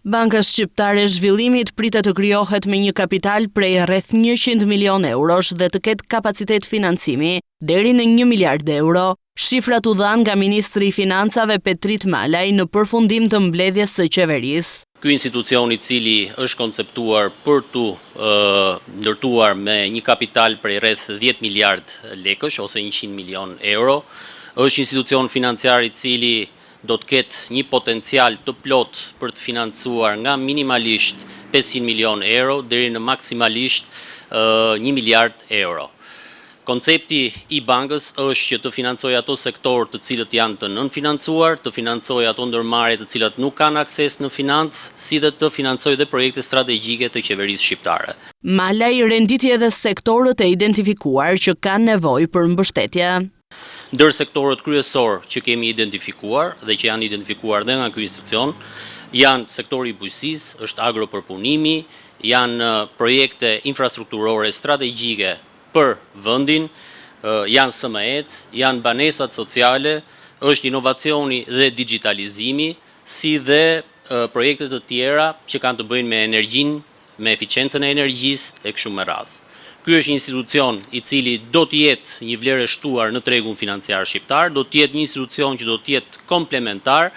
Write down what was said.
Banka Shqiptare e Zhvillimit pritet të krijohet me një kapital prej rreth 100 milionë eurosh dhe të ketë kapacitet financimi deri në 1 miliard euro. Shifrat u dhanë nga ministri i Financave Petrit Malaj në përfundim të mbledhjes së qeverisë. Ky institucion i cili është konceptuar për t'u ndërtuar me një kapital prej rreth 10 miliard lekësh ose 100 milion euro, është institucion financiar i cili do të ketë një potencial të plotë për të financuar nga minimalisht 500 milion euro deri në maksimalisht 1 miliard euro. Koncepti i bankës është që të financojë ato sektorë të cilët janë të nënfinancuar, të financojë ato ndërmarrje të cilat nuk kanë akses në financë, si dhe të financojë dhe projekte strategjike të qeverisë shqiptare. Malaj renditi edhe sektorët e identifikuar që kanë nevojë për mbështetje. Ndër sektorët kryesorë që kemi identifikuar dhe që janë identifikuar dhe nga ky institucion, janë sektori i bujqësisë, është agropërpunimi, janë projekte infrastrukturore strategjike për vendin, janë SME-t, janë banesat sociale, është inovacioni dhe digjitalizimi, si dhe projekte të tjera që kanë të bëjnë me energjinë, me eficiencën e energjisë e kështu me radhë. Ky është një institucion i cili do të jetë një vlerë e shtuar në tregun financiar shqiptar, do të jetë një institucion që do të jetë komplementar.